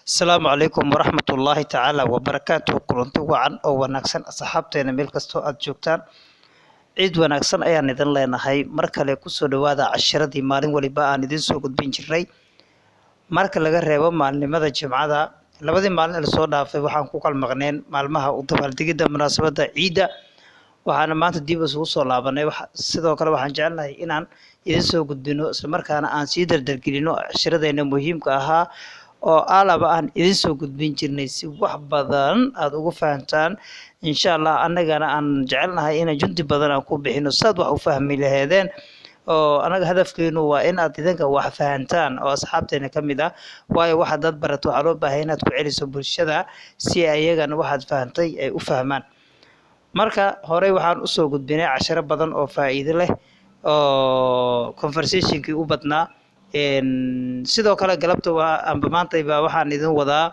Asalaamu calaykum waraxmatullaahi tacaala wabarakaatuh. Kulanti wacan oo wanaagsan, asxaabteena meel kastoo aad joogtaan, ciid wanaagsan ayaan idin leenahay. Mar kale kusoo dhawaada cashiradii maalin waliba aan idin soo gudbin jirnay, marka laga reebo maalinimada Jimcada. Labadii maalin ee lasoo dhaafay waxaan ku kala maqneen maalmaha u dabaaldegidda munaasabadda ciidda, waxaana maanta dib isugu soo laabanay. Sidoo kale waxaan jecelnahay inaan idin soo gudbino, islamarkaana aan sii dardargelino cashiradeena muhiimka ahaa oo alaba aan idin soo gudbin jirnay, si wax badan aada ugu fahantaan, insha Allah. Annagana aan jecelnahay inaan jundi badan aan ku bixino saad wax u fahmi laheedeen, oo anaga hadafkeenu waa in aad idinka wax fahantaan oo asxaabteena ka mid ah, waayo waxaad dad barato waxaa loo baahay inaad ku celiso bulshada si ayagana waxaad fahantay ay u fahmaan. Marka horey waxaan usoo gudbinay cashiro badan oo faa'iido leh oo conversationkii u badnaa. Sidoo kale galabta waa amba maantayba waxaan idin wadaa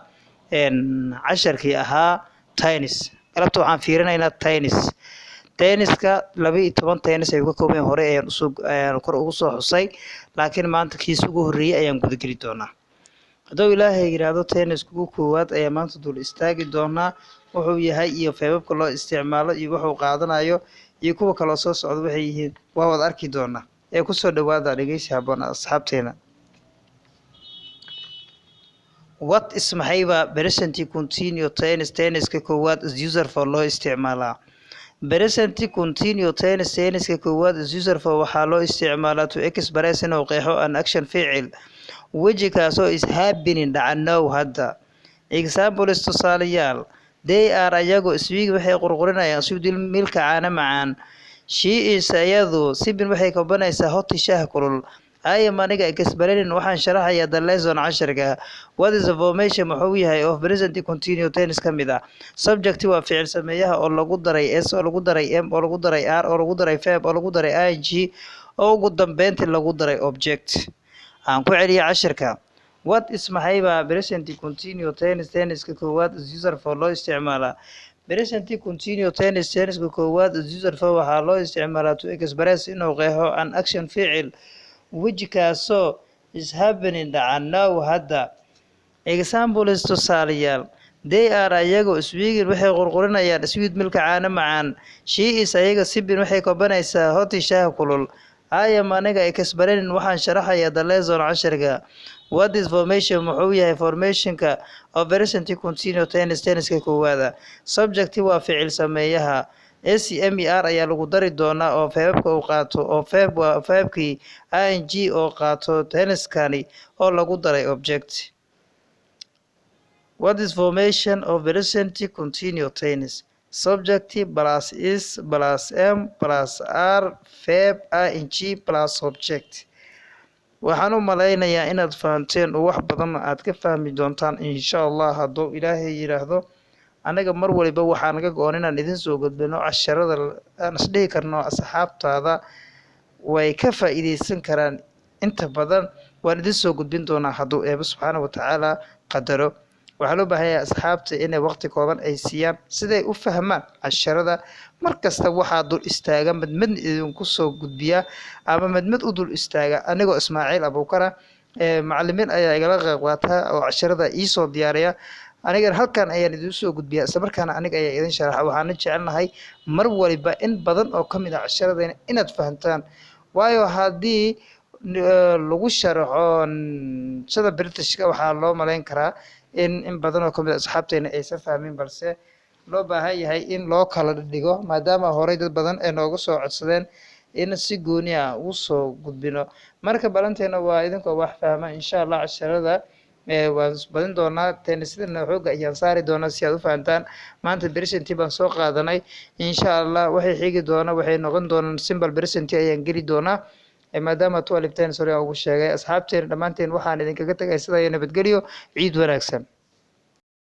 casharkii ahaa tense. Galabta waxaan fiirinaynaa tense. Tenseka 12 tense ayuu ka kooban yahay. Horey ayaan usoo ayaan kor ugu soo xusay, laakiin maanta kiisa ugu horreeyay ayaan gudageli doonaa, hadduu Ilaahay yidhaahdo. Tenseka ugu koowaad ayaa maanta dul istaagi doonaa, wuxuu yahay iyo verbabka loo isticmaalo iyo wuxuu qaadanayo iyo kuwa kaloo soo socda waxay yihiin waa wad arki doonaa. Ee kusoo dhawaada dhegeysi habboon, asxaabteena. What is, maxayba, present continue tense, tenseka koowaad, is used for, loo isticmaalaa? Present continue tense, tenseka koowaad, is used for, waxaa loo isticmaalaa, to express, inuu qeexo, an action, ficil, which, kaasoo, is happening, dhaca, now, hadda. Examples, tusaalayaal: they are, ayagu, sweet, waxay qurqurinayaan, sweet milk, caano macaan. She is, ayadu, sipping, waxay kabanaysaa, hot, shaah kulul. I am, aniga, explaining, waxaan sharaxayaa, the lesson, casharka. What is the formation, muxuu yahay, of present continue tense ka mid ah? Subject waa ficil sameeyaha oo lagu daray s, oo lagu daray m, oo lagu daray r, oo lagu daray verb, oo lagu daray ing, oo ugu dambeyntii lagu daray object. Aan ku celiya cashirka. What is, maxayba, present continue tense, tenseka koowaad, is used for, loo isticmaalaa? Present continue tense, tenseka koowaad, is used for, waxaa loo isticmaalaa, to express, inuu qeexo, an action, ficil, which, kaasoo, is happening, dhaca, now, hadda. Examples, tusaalayaal: they are, ayagu, sweeting, waxay qurqurinayaan, sweet milk, caano macaan. She is, ayaga, sipping, waxay kobanaysaa, hot, shaah kulul. I am, aniga, explaining, waxaan sharaxayaa, the lesson, casharka. What is formation, muxuu yahay formationka, of present continue tense, tenseka koowaada? Subject waa ficil sameeyaha, s m e r ayaa lagu dari doonaa oo verbabka uu qaato, oo verb waa verbkii, ing oo qaato tensekani, oo lagu daray object. What is formation of present continue tense? Subject plus is plus m plus r verb ing plus object. Waxaan u malaynayaa inaad fahanteen oo wax badan aad ka fahmi doontaan, insha Allah, hadduu Ilaahay yidhaahdo. Anaga mar waliba waxaa naga go-on inaan idin soo gudbino casharada aan isdhihi karno asxaabtaada way ka faa'iideysan karaan. Inta badan waan idin soo gudbin doonaa hadduu Eebo subxaana wa tacaala qadaro. Waxaa loo baahan yahay asxaabta inay waqti kooban ay siiyaan siday u fahmaan casharada. Mar kasta waxaa dul istaaga mid mid idinku soo gudbiya ama mid mid u dul istaaga anigoo Ismaaciil Abuukara. Macalimiin ayaa igala qeyb qaata oo casharada iisoo diyaariya, anigana halkan ayaan idin soo gudbiya, isla markaana aniga ayaa idin sharaxa. Waxaana jecelnahay mar waliba in badan oo ka mid ah casharadayna inaad fahantaan, waayo haddii lagu sharaxo sida Britishka, waxaa loo malayn karaa in badan oo kamid a asxaabteena aysan fahmin, balse loo baahan yahay in loo kala dhigo, maadaama horey dad badan ay nooga soo codsadeen in si gooni ah ugu soo gudbino. Marka balanteena waa idinkoo wax fahma, insha Allah. Casharada waan badin doonaa, tensesidana xooga ayaan saari doonaa si aad u fahantaan. Maanta present baan soo qaadanay. Insha Allah waxay xigi doona waxay noqon doonaan simple present ayaan geli doonaa, maadaama 12 tense hore aan ugu sheegay asxaabteena. Dhammaanteen waxaan idinkaga tagay sidaa iyo nabadgelyo. Ciid wanaagsan.